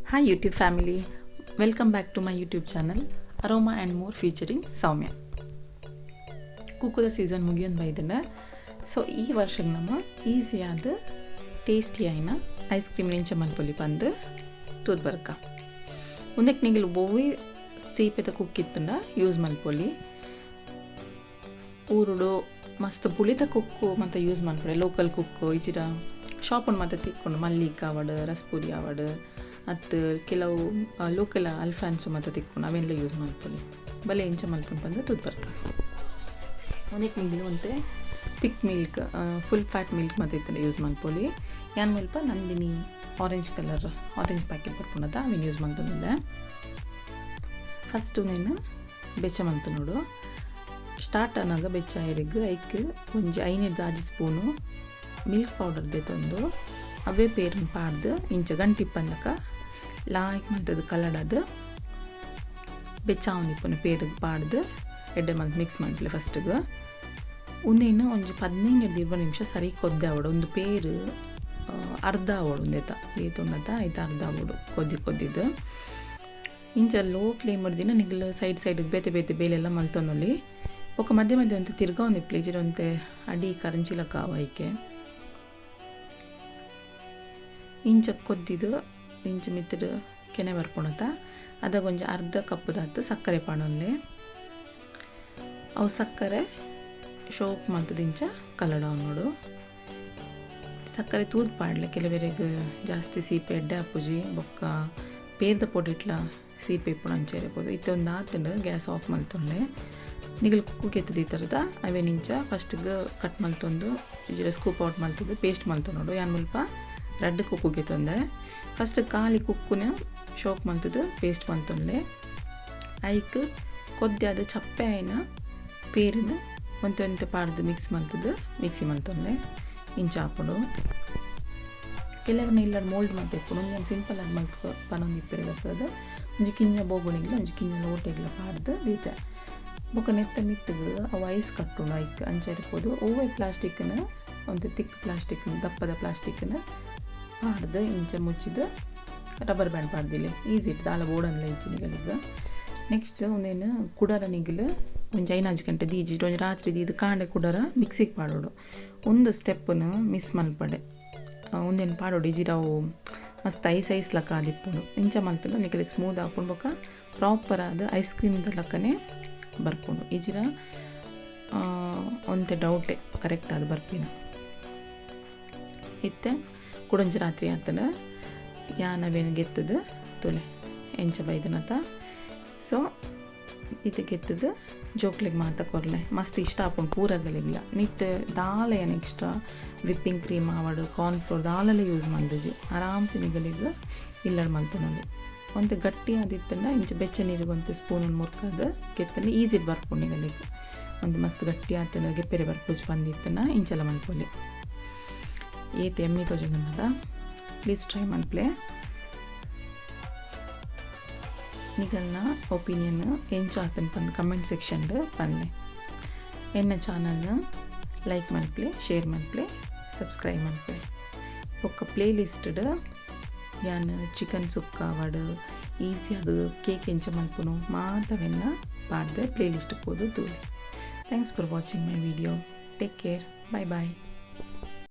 Hi YouTube family, welcome back to my YouTube channel Aroma and More featuring Soumya. Kukkuda season ಮುಗಿಯೊಂದು ಬೈದನ. So ಈ ವರ್ಷಕ್ಕೆ ನಮ್ಮ ಈಸಿಯಾದ tasty ಆಯಿನ ice cream ಎಂಚ ಮಲ್ಪೊಲಿ ಪಂದ್ ತೂದ್ ಬರ್ಕ. ಉಂದೆಕ್ ನಿಗಲ್ ಒವ್ವೆ ಸೀಪೆದ ಕುಕ್ಕಿತ್ತಂಡ ಯೂಸ್ ಮಲ್ಪೊಲಿ. ಊರುಡು ಮಸ್ತ್ ಪುಳಿತ ಕುಕ್ಕು ಮತ್ತು ಯೂಸ್ ಮಲ್ಪೊಲಿ. ಲೋಕಲ್ ಕುಕ್ಕು ಇಜಿಡ ಶಾಪುನ್ ಮಾತ ತಿಕ್ಕೊಂಡು ಮಲ್ಲಿಕ್ ಆವಡ್, ರಸ್ಪುರಿ ಆವಡ್, ಅತ್ತು ಕೆಲವು ಲೋಕಲ್ ಅಲ್ಫಾನ್ಸು ಮಾತ ತಿಕ್ಕೊಂಡು ಅವೆಲ್ಲ ಯೂಸ್ ಮಲ್ಪೊಲಿ. ಬಲೆ ಎಂಚ ಮಲ್ಪೊಲಿ ಪಂದ್ ತೂದ್ ಬರ್ಕ. ಉಂದೆಕ್ ನಿಗಲ್ ಒಂತೆ thick milk, full fat milk ಮಾತ ಇತ್ತಂಡ ಯೂಸ್ ಮಲ್ಪೊಲಿ. ಯಾನ್ ಮುಲ್ಪ Nandini orange colour orange packet ಬರ್ಪುಂಡತ, ಅವೆನ್ ಯೂಸ್ ಮಲ್ತೊಂದುಲ್ಲೆ. ಫಸ್ಟ್ ಉಂದೆನ್ ಬೆಚ್ಚ ಮಲ್ತೊನೊಡು. ಸ್ಟಾರ್ಟ್ ಆನಗ ಬೆಚ್ಚ ಆಯೆರೆಗ್ ಐಕ್ ಒಂಜಿ 5 ರ್ದ್ 6 ಸ್ಪೂನು ಮಿಲ್ಕ್ ಪೌಡರ್ ದೆತೊಂದು, ಅವೇ ಪೇರ್ನ್ ಪಾಡ್ದು, ಇಂಚ ಗಂಟು ಇಪ್ಪಂದಕ ಲಾಯ್ಕ್ ಮಲ್ತದು ಕಲಡಾದ್, ಬೆಚ್ಚ ಆವೊಂದಿಪ್ಪುನ ಪೇರುಗ್ ಪಾಡ್ದು ಎಡ್ಡೆ ಮಲ್ತ್ ಮಿಕ್ಸ್ ಮಲ್ಪುಲೆ ಫಸ್ಟ್ಗ್. ಉಂದೆನ್ ಒಂಜಿ 15 ರ್ದ್ 20 ನಿಮಿಷ ಸರಿ ಕೊದ್ದೆ ಆವೊಡು. ಉಂದು ಪೇರು ಅರ್ಧ ಆವೊಡು. ಉಂದೆತ ಏತ್ ಉಂಡತ ಐತ ಅರ್ಧ ಆವೊಡು ಕೊದ್ದಿ ಕೊದ್ದಿದ್. ಇಂಚ ಲೋ ಫ್ಲೇಮ್ ದಿನ ನಿಗ್ಲ್ ಸೈಡ್ ಸೈಡ್ ಬೇತೆ ಬೇತೆ ಬೇಲೆಲ್ಲ ಮಲ್ತೊನೊಲಿ. ಬೊಕ ಮಧ್ಯೆ ಮಧ್ಯೆ ಒಂತೆ ತಿರ್ಗಾವೊಂದಿಪ್ಪುಲೆ, ಇಜ್ಜಿಡ ಒಂತೆ ಅಡಿ ಕರಂಚಿಲಕ ಆವು ಐಕೆ. ಇಂಚ ಕೊದ್ದಿದ್ ಇಂಚ ಮಿತ್ತುಡು ಕೆನೆ ಬರ್ಪುಂಡತ, ಅದಗ ಒಂಜಿ ಅರ್ಧ ಕಪ್ಪುದಾತ್ ಸಕ್ಕರೆ ಪಾಡೊನ್ಲೆ. ಅವು ಸಕ್ಕರೆ ಶೋಕ್ ಮಲ್ತುದು ಇಂಚ ಕಲಡಾವೊನೊಡು. ಸಕ್ಕರೆ ತೂದು ಪಾಡ್ಲೆ. ಕೆಲವೆರೆಗ್ ಜಾಸ್ತಿ ಸೀಪೆ ಎಡ್ಡೆ ಆಪುಜಿ, ಬೊಕ್ಕ ಪೇರ್ದ ಪೊಡಿಟ್ಲ ಸೀಪೆ ಇಪ್ಪುಂಡು, ಅಂಚ ಇರಬಹುದು. ಇತ್ತೆ ಒಂದು ಆತುಂಡು, ಗ್ಯಾಸ್ ಆಫ್ ಮಲ್ತೊನ್ಲೆ. ನಿಗಲ್ ಕುಕ್ಕು ಕೆತ್ತದ ಈ ಥರದ ಅವೇನ್ ಇಂಚ ಫಸ್ಟ್ಗೆ ಕಟ್ ಮಲ್ತೊಂದು ಇಜ್ಜಿಡ ಸ್ಕೂಪ್ ಔಟ್ ಮಲ್ತೊಂದು ಪೇಸ್ಟ್ ಮಲ್ತೊನೊಡು. ಯಾನ್ ಮುಲ್ಪ ರಡ್ಡ್ ಕುಕ್ಕು ಗೆತೊಂದೆ. ಫಸ್ಟ್ ಖಾಲಿ ಕುಕ್ಕುನ ಶೋಕ್ ಮಲ್ತುದು ಪೇಸ್ಟ್ ಮಲ್ತೊನ್ಲೆ. ಐಕ್ ಕೊದ್ಯಾದ ಚಪ್ಪೆ ಆಯಿನ ಪೇರಿನ ಒಂತೆ ಒಂತೆ ಪಾಡ್ದು ಮಿಕ್ಸ್ ಮಲ್ತುದು ಮಿಕ್ಸಿ ಮಲ್ತೊನ್ಲೆ. ಇಂಚ ಆಪುಂಡು. ಕೆಲವರ್ನ ಇಲ್ಲಡ್ ಮೋಲ್ಡ್ ಮಲ್ತ್ ಇಪ್ಪುಂಡು. ಉಂದೆನ್ ಸಿಂಪಲ್ ಆದ್ ಮಲ್ತ್ ಪನೊಂದು ಇಪ್ಪೆರ್. ಒಂಜಿ ಕಿಂಜ ಬೋಗುಣಿಗ್ಲ ಒಂಜಿ ಕಿಂಜ ಲೋಟೆಗ್ಲ ಪಾಡ್ದು ದೀತೆ. ಬೊಕ ನೆತ್ತ ಮಿತ್ತುಗು ಅವು ಐಸ್ ಕಟ್ಟುಂಡು. ಐಕ್ ಅಂಚ ಇರ್ಪೊದು. ಒವ್ವೆ ಪ್ಲಾಸ್ಟಿಕ್ನ, ಒಂತೆ ತಿಕ್ ಪ್ಲಾಸ್ಟಿಕ್, ದಪ್ಪದ ಪ್ಲಾಸ್ಟಿಕ್ನ ಪಾಡ್ದು ಇಂಚ ಮುಚ್ಚಿದ್ ರಬ್ಬರ್ ಬ್ಯಾಂಡ್ ಪಾಡ್ದಿಲೆ. ಈಸಿ ಇಟ್ಟು ದಾಲ ಬೋಡಂದ್ಲ ಇಜ್ಜಿ ನಿಗಲಿಗ್. ನೆಕ್ಸ್ಟ್ ಉಂದೆನ್ ಕುಡರ ನಿಗಲ್ ಒಂಜಿ 5-6 ಗಂಟೆ ದೀಜಿ, ಒಂಜಿ ರಾತ್ರಿ ದೀದ್ ಕಾಂಡೆ ಕುಡರ ಮಿಕ್ಸಿಗ್ ಪಾಡೊಡು. ಉಂದು ಸ್ಟೆಪ್ಪುನು ಮಿಸ್ ಮಲ್ಪಡೆ. ಉಂದೆನ್ ಪಾಡೊಡು, ಇಜಿಡ ಅವು ಮಸ್ತ್ ಐಸ್ ಐಸ್ ಲಕ ಆದಿಪ್ಪುಂಡು. ಇಂಚ ಮಲ್ತುಂಡ ನಿಕಲೆ ಸ್ಮೂತ್ ಆಪುಂಡು, ಬೊಕ ಪ್ರಾಪರ್ ಆದ್ ಐಸ್ ಕ್ರೀಮ್ ದ ಲಕ್ಕನೆ ಬರ್ಪುಂಡು. ಇಜಿಡ ಒಂತೆ ಡೌಟೆ ಕರೆಕ್ಟ್ ಆದ್ ಬರ್ಪಿನ. ಇತ್ತೆ ಕುಡೊಂಜಿ ರಾತ್ರಿ ಆತುಂಡು. ಯಾನ್ ಅವೆನ್ ಗೆತ್ತುದು, ತೂಲೆ ಎಂಚ ಬೈದನತ. ಸೊ ಇತ್ತೆ ಗೆತ್ತುದು ಜೋಕ್ಲೆಗ್ ಮಾತ ಕೊರ್ಲೆ. ಮಸ್ತ್ ಇಷ್ಟ ಆಪುಂಡು ಪೂರಗಲಿಗ್ಲ. ನಿಕ್ಕ್ ದಾಲ ಏನ್ ಎಕ್ಸ್ಟ್ರಾ ವಿಪ್ಪಿಂಗ್ ಕ್ರೀಮ್ ಆವಡ್, ಕಾರ್ನ್ ಫ್ಲೋರ್ ದಾಲಲ ಯೂಸ್ ಮಲ್ದಿಜಿ. ಆರಾಮ್ಸೆ ನಿಗಲಿಗ್ ಇಲ್ಲಡ್ ಮಲ್ತೊನೊಲಿ. ಒಂತೆ ಗಟ್ಟಿ ಆದಿತ್ತುಂಡ ಇಂಚ ಬೆಚ್ಚ ನೀರಿಗೆ ಒಂತೆ ಸ್ಪೂನ್ ಮುರ್ಕದ್ ಗೆತ್ತುಂಡ ಈಸಿ ಬರ್ಪುಂಡು ನಿಗಲಿಗ್. ಒಂತೆ ಮಸ್ತ್ ಗಟ್ಟಿ ಆತುಂಡ, ಗೆಪ್ಪೆರೆ ಬರ್ಪುಜಿ ಪಂದಿತ್ತುಂಡ ಇಂಚಲ ಮಲ್ಪೊಲಿ. ಏತ್ ಯಮ್ಮಿ ತೋಜೊಂದುಂಡತ. ಪ್ಲೀಸ್ ಟ್ರೈ ಮಲ್ಪುಲೆ. ನಿಗಲ್ನ ಒಪಿನಿಯನ್ ಎಂಚ ಆತುಂಡು ಪಂದ್ ಕಮೆಂಟ್ ಸೆಕ್ಷನ್ ಪನ್ಲೆ. ಎನ್ನ ಚಾನಲ್ನ ಲೈಕ್ ಮಲ್ಪುಲೆ, ಶೇರ್ ಮಲ್ಪುಲೆ, ಸಬ್ಸ್ಕ್ರೈಬ್ ಮಲ್ಪುಲೆ. ಬೊಕ್ಕ ಪ್ಲೇ ಲಿಸ್ಟ್ ಯಾನ್ ಚಿಕನ್ ಸುಕ್ಕ ಆವಡ್, ಈಸಿ ಆದ್ ಕೇಕ್ ಎಂಚ ಮಲ್ಪುನು ಮಾತವೆನ್ನ ಪಾಡ್ದೆ. ಪ್ಲೇ ಲಿಸ್ಟ್ ಪೋದು ತೂಲೆ. Thanks for watching my video. Take care, bye bye.